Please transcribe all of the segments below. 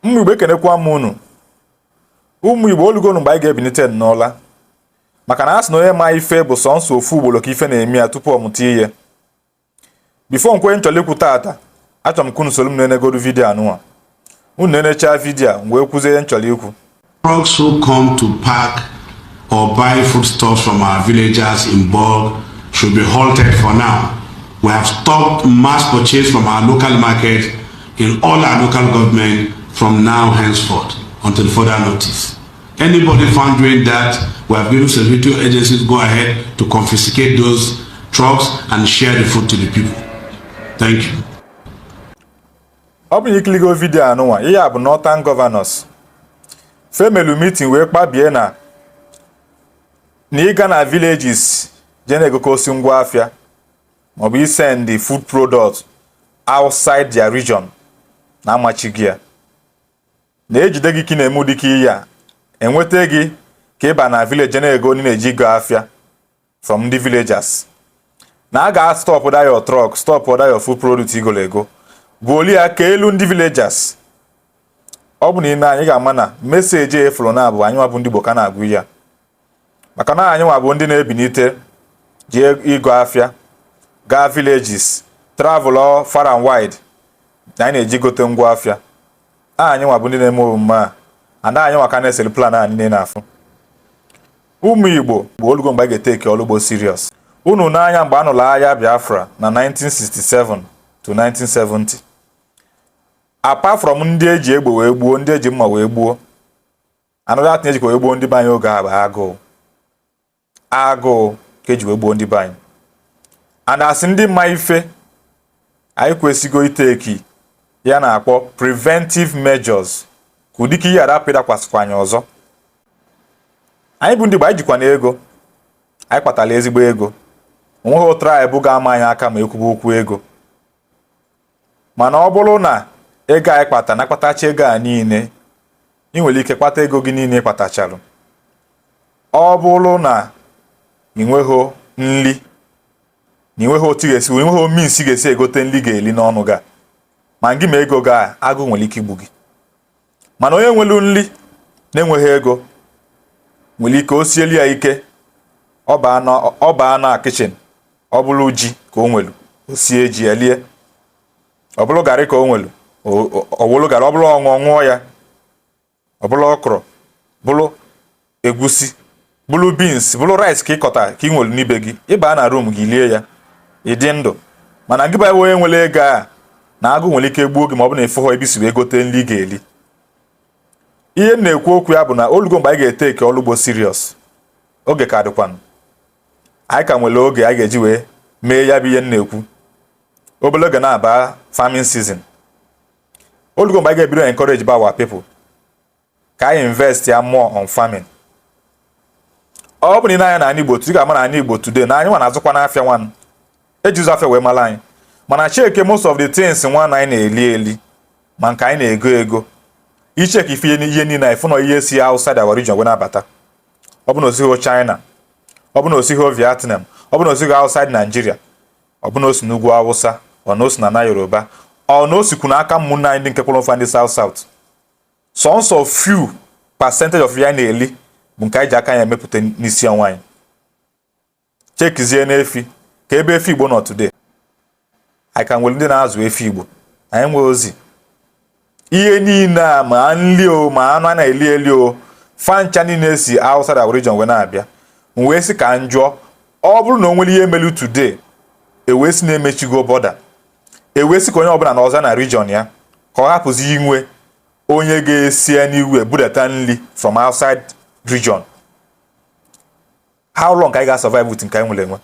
Ụmụ Igbo, ekenekwa m unu. Ụmụ Igbo, olugonu mgbe anyị ga-ebilite n'ụla, maka na a sị na onye ma ife bụ sọnsọ ofu ugboro ka ife na-eme ya tupu ọ mụta ihe. Before nkwe nchọrọ ikwu tata, achọrọ m ka unu soro m nenegodu video anụnwa. Unu nenechaa video a, m wee kwuzie ihe nchọrọ ikwu. Trucks who come to pack or buy foodstuffs from our villagers in bulk should be halted for now. We have stopped mass purchase from our local market in all our local government from now henceforth until further notice. Anybody found doing that, we have given security agencies go ahead to confiscate those trucks and share the food to the people. Thank you. Ọ bụ na ikiligo video anụnwa, ihe a bụ Northern Governors femelu meeting wee kpabie na ịga na villages jee na-egokosi ngwa afịa maọbụ isend food product outside their region na amachighị ya, na-ejide gị ka ị na-eme ụdịka ihe a, enweta gị ka ịba na village na-ego ndị na-eji go afịa from ndị villagers, na a ga-stop that your truck, stop that your food product igolo ego bụ oli ya ka elu ndị villagers. Ọ bụ na ị na anyị ga-ama na message efuru na abụ anyị nwa bụ ndị Igbo ka na-agụ ya, maka na anyị nwa bụ ndị na-ebinite ji ịgo afịa gaa villages, travel all far and wide, na anyị na-eji gote ngwa afịa. Anyị nwa bụ ndị na-eme omume a, and anyị nwa ka na-eseli plan a niile na-afụ. Ụmụ Igbo bụ, olugo mgbe anyị ga-eteki ọrụ ugbo serious. Unu n'anya, mgbe a nụrụ agha Biafra na 1967 to 1970, apart from ndị eji egbe wee gbuo, ndị eji mma wee gbuo, another thing ejikwa wee gbuo ndị be anyị oge a bụ agụụ. Agụụ ka eji wee gbuo ndị be anyị. And asị ndị mma ife, anyị kwesịgo iteki ya na-akpọ preventive measures ka ụdịka ihe ghara ịdakwasịkwa anyị ọzọ. Anyị bụ ndị Igbo, anyị jikwa na ego anyị kpatara ezigbo ego. Onweghị tribe ga-ama anyị aka ma ekwube okwu ego. Mana ọ bụrụ na ego anyị kpata na akpatacha ego a niile, ị nwere ike kpata ego gị niile kpatachalụ, ọ bụrụ na ị nweghị nri, na ị nweghị otu ị ga-esi, ị nweghị means ị ga-esi egote nri ga-eli n'ọnụ ga ma gị ma ego ga, agụụ nwere ike igbu gị. Mana onye nwere nri na-enweghị ego nwere ike o sieli ya ike, ọ baa na kitchen, ọ bụrụ ji ka o nwelu, o sie ji ya lie. Ọ bụrụ garị ka o nwelu, ọ wụrụ garị. Ọ bụrụ ọṅụọ, ṅụọ ya. Ọ bụrụ okro, bụrụ egusi, bụrụ beans, bụrụ rice ka ịkọta ka ị nwere n'ibe gị, ịbaa na room gị lie ya, ị dị ndụ. Mana gị bụ onye nwere ego a, na agụ nwere ike gbuo gị ma ọ bụ na ịfụghọ ebe isi wee gote nri ị ga-eli. Ihe m na-ekwu okwu ya bụ na olugo mgbe anyị ga-eteke ọrụ ugbo serious. Oge ka dịkwanụ, anyị ka nwere oge anyị ga-eji wee mee ya bụ ihe m na-ekwu. Obere oge na-aba farming season. Olugo mgbe anyị ga-ebido encourage ba our people ka anyị invest ya more on farming. Ọ bụ na ị na-anya n'ala Igbo, ị ga-ama na ala Igbo today na anyị nwa na-azụkwa n'afịa nwanụ, ejizi afịa wee mara anyị. Mana cheke most of the things nwa anyị na-eli eli, ma nke anyị na-ego ego, icheke ife ihe niile anyị fụ na ihe si outside our region wee na-abata. Ọ bụ na osigho China, ọ bụ na osigho Vietnam, ọ bụ na osigho outside Nigeria, ọ bụ na o si n'ugwu Awụsa, ọ na o si na na Yoruba, ọ na o sikwu n'aka ụmụnne anyị ndị nke kwụrụ mfa ndị South South. Sọnsọ few percentage of ya na-eli bụ nke anyị ji aka anyị emepụta n'isi ọnwa anyị. Chekizie n'efi ka ebe efi Igbo nọ today. Anyị ka nwere ndị na-azụ efi Igbo? Anyị nwee ozi ihe niile a, ma nli o, ma anụ a na-eli eli o, fancha niile si outside our region wee na-abịa. M wee sị ka m jụọ, ọ bụrụ na o nwere ihe melu today, e wee sị na-emechigo border, e wee sị ka onye ọbụla na ọzọ na region ya, ka ọ hapụzi inwe onye ga-esi anywhere budata nri from outside region, how long ka anyị ga-survive with nke anyị nwere enwe?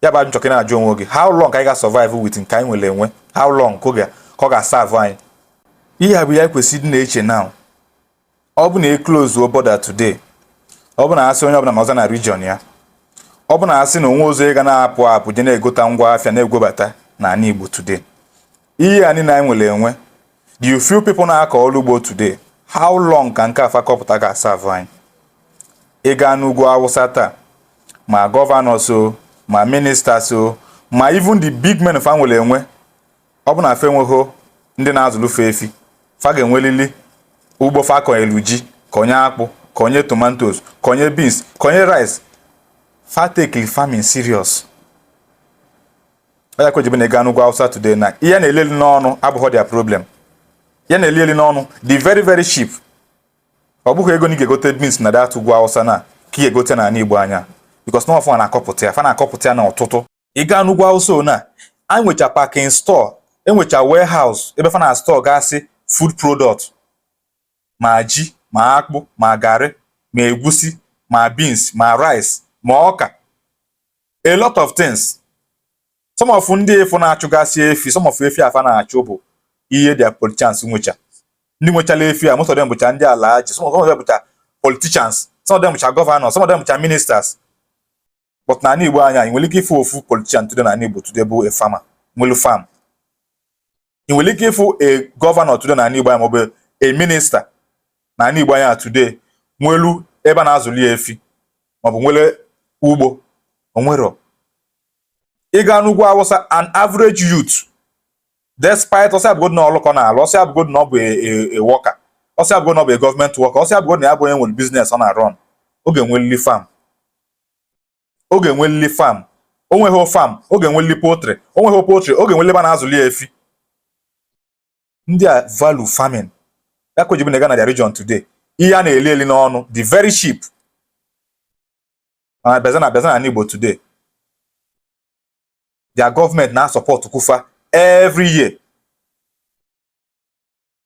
Ya bụ ajụjụ ka ị na-ajụ onwe gị: how long ka anyị ga-survive with nke anyị nwere enwe? How long ka ọ ga-serve anyị? Ihe a bụ ya kwesịrị ịdị na-eche now. Ọ bụ na e close border today, ọ bụ na asị onye ọbụla na ọzọ na region ya, ọ bụ na asị na onwe ụzọ ị ga na-apụ apụ je na-egota ngwa afịa na-egwebata n'ala Igbo today, ihe a niile anyị nwere enwe, the few people na-akọ ọrụ ugbo today, how long ka nke afa kọpụta ga-aserve anyị? Ị gaa n'ugwu Awụsa taa, ma governors o, ma ministers o, ma even the big men fa nwere enwe, ọ bụ na fa enweghị ndị na-azụlụfe efi, Fa ga-enwelili ugbo fa kọnyelu ji, konye akpụ, konye tomatoes, konye beans, konye rice. Fa take farming serious. Ọ ya ka o ji bụ na ị gaa n'ugwu Hausa today, na ihe na-eli eli n'ọnụ abụghị their problem. Ihe na-eli eli n'ọnụ dị very very cheap. Ọ bụghị ego na ị ga-egote beans na that ugwu Hausa na ka ị ga-egote n'ala Igbo anya, because na ọfụ na-akọpụta ya, fa na-akọpụta ya na ọtụtụ. Ị gaa n'ugwu Hausa na a nwecha packing store, enwecha warehouse ebe fa na store gasị food product, ma ji, ma akpụ, ma garị, ma egusi, ma beans, ma rice, ma ọka, a lot of things. Some of ndị efu na-achụgasị efi, some of efi afa na-achụ bụ ihe their politicians nwecha. Ndị nwechala efi a, most of them bụcha ndị ala ji, some of them bụcha politicians, some of them bụcha governors, some of them bụcha ministers. But n'ala Igbo anya, ị nwere ike ịfụ ofu politician today n'ala Igbo today bụ a farmer nwelu farm? Ị nwere ike ịfụ a governor today n'ala Igbo anya, maọbụ a minister n'ala Igbo anya today nwelu ebe a na-azụli efi, maọbụ nwere ugbo? Onwero. Ị gaa n'ugwu Awụsa, an average youth, despite ọsọ abụgodo na ọlụkọ na-alụ, ọsọ abụgodo na ọ bụ a worker, ọsọ abụgodo na ọ bụ a government worker, ọsọ abụgodo na ya bụ onye nwere business ọ na-run, ọ ga-enwelili farm. Ọ ga-enwelili farm. O nweghị farm, ọ ga-enwelili poultry. O nweghị poultry, ọ ga-enwelili ebe a na-azụli ya efi. Ndị a value farming. Ya ka o ji bụ na ị gaa na their region today, ihe a na-eli eli n'ọnụ dị very cheap. Mana bịaza na Igbo today, their government na support kufa every year.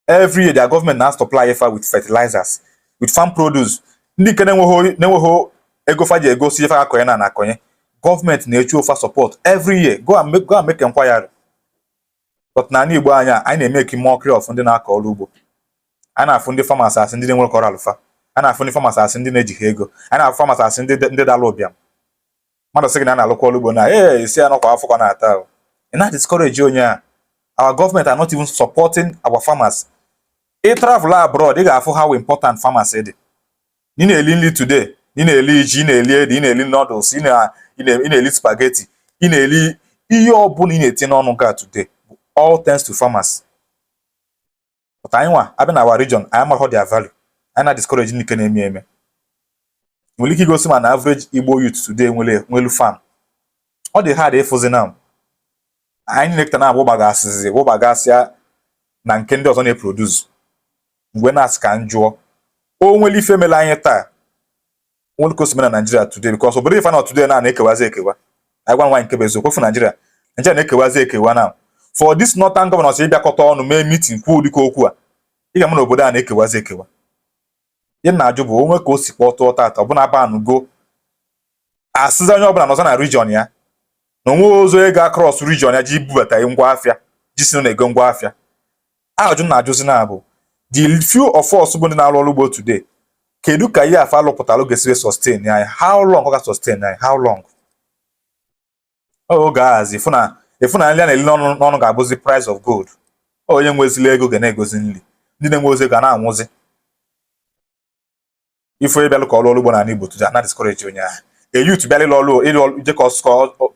Every year, their government na supply fa with fertilizers, with farm produce. Ndị nke na-enweghị ego fa ji egosi ife akọnye na akọnye, gọọmenti na-echu ofa support every year. Go and make inquiry. But n'ala Igbo anya, anyị na-emeki mockery of ndị na-akọ ọrụ ugbo. A na-afụ ndị farmers asị ndị na-enwere kọrọ alụfa. A na-afụ ndị farmers asị ndị na-ejighị ego. A na-afụ farmers asị ndị dara ụbịam. Mmadụ sị gị na a na-alụkwa ọrụ ugbo na ee, isi ya nọkwa afọ ka ọ na-ata ahụ, ị na-discourage onye a. Our government are not even supporting our farmers. Ị travel abroad, ị ga-afụ how important farmers dị. Ị na-eli nri today, ị na-eli ji, ị na-eli ede, ị na-eli noodles, ị na-eli spaghetti, ị na-eli ihe ọbụla ị na-etinye n'ọnụ ga today, all thanks to farmers. But anyị nwa abịa na our region, anyị amaghọ their value. Anyị na-discourage ndị nke na-eme eme. Nwere ike igosi ma na average Igbo youth today nwere nwelu farm? Ọ dị hard ịfụzi now. Anyị na-eketa na wụbagasịzi wụbagasịa na nke ndị ọzọ na-eproduce. Mgbe na-asị ka m jụọ, o nwere ife mere anyị taa, nwere ka o si mee na Nigeria today? Because obodo ife na today na na-ekewazi ekewa. Anyị gwa nwaanyị nke bụ eziokwu efu, Nigeria na-ekewazi ekewa now. For this northern governors ịbịakọta ọnụ mee meeting, kwuo ụdịka okwu a, ị ga-ama na obodo a na-ekewazi ekewa. Ihe m na-ajụ bụ, onwe ka o si kpọtụọ tata, ọbụna banụgo asịza onye ọbụla nọzọ na region ya, na onwe ozo ego across region ya ji bubata ngwa afịa, ji si na ego ngwa afịa. Ajụ m na-ajụzi na bụ the few of us bụ ndị na-arụ ọrụ ugbo today, kedu ka ihe afa alụpụtalụ ga-esi sustain anyị? How long ọ ga sustain anyị? How long? Ọ oge ahazi ịfụ na nri a na-eli n'ọnụ ga-abụzi price of gold. Ọ onye nwezili ego ga na-egozi nri, ndị na-enwe ozi ga na-anwụzi. Ife onye bịalụ ka ọrụ ọrụ ugbo n'ala Igbo today, na discourage onye ahụ. A youth bịara ịlụ ọrụ, ịlụ ọrụ ije ka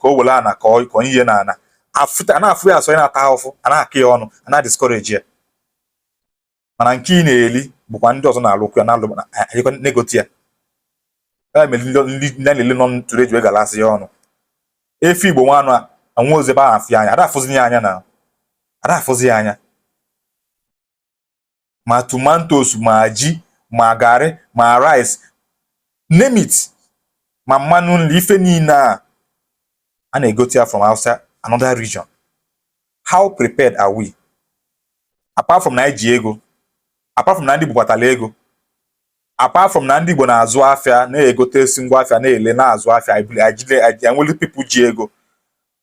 o were ana ka ọ ihe na ana a na-afụ ya asọ, onye na-ata ahụfụ, a na-akị ya ọnụ, a na-discourage ya. Mana nke ị na-eli bụkwa ndị ọzọ na-alụkwu ya, na-alụ na na-egote ya. Ya mere ndị a na-ele nọ tụrụ eji wee galasị ya ọnụ. Efi Igbo nwa anụ anwụ ozi ebe a na-afụ ya anya, ada afụzi ya anya, na ada afụzi ya anya. Ma tomatoes, ma ji, ma garị, ma rice, name it, ma mmanụ nri, ife niile a na-egote ya from outside another region. How prepared are we? Apart from na anyị ji ego, apart from na ndị Igbo kpatara ego, apart from na ndị Igbo na-azụ afịa, na-egote esi ngwa afịa, na-ele, na-azụ afịa, anyị enwelu people ji ego,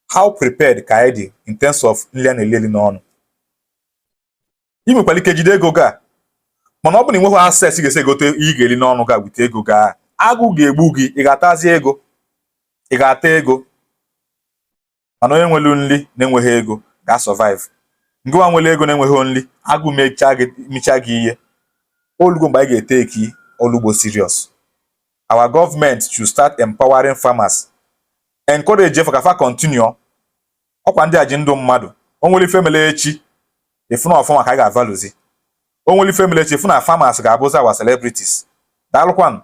how prepared ka anyị dị in terms of nri a na-eli eli n'ọnụ? Ị nwekwara ike jide ego ga, mana ọ bụrụ na ị nweghị access ị ga-esi egote ihe ị ga-eri n'ọnụ ga wite ego ga, agụụ ga-egbu gị. Ị ga-atazi ego, ị ga-ata ego. Mana onye nwere nri na-enweghị ego ga-survive. Ngịwa nwere ego na-enweghị nri, agụụ mechaa gị, mechaa gị ihe. Olugo mgbe anyị ga-eteki ọrụ ugbo serious. Our government should start empowering farmers, encourage fa ka fa continue. Ọkwa ndị a ji ndụ mmadụ. O nwere ife mere echi, ịfụ na ọfụma ka anyị ga-avaluzi. O nwere ife mere echi fụ na farmers ga-abụzi our celebrities. Daalụkwanụ.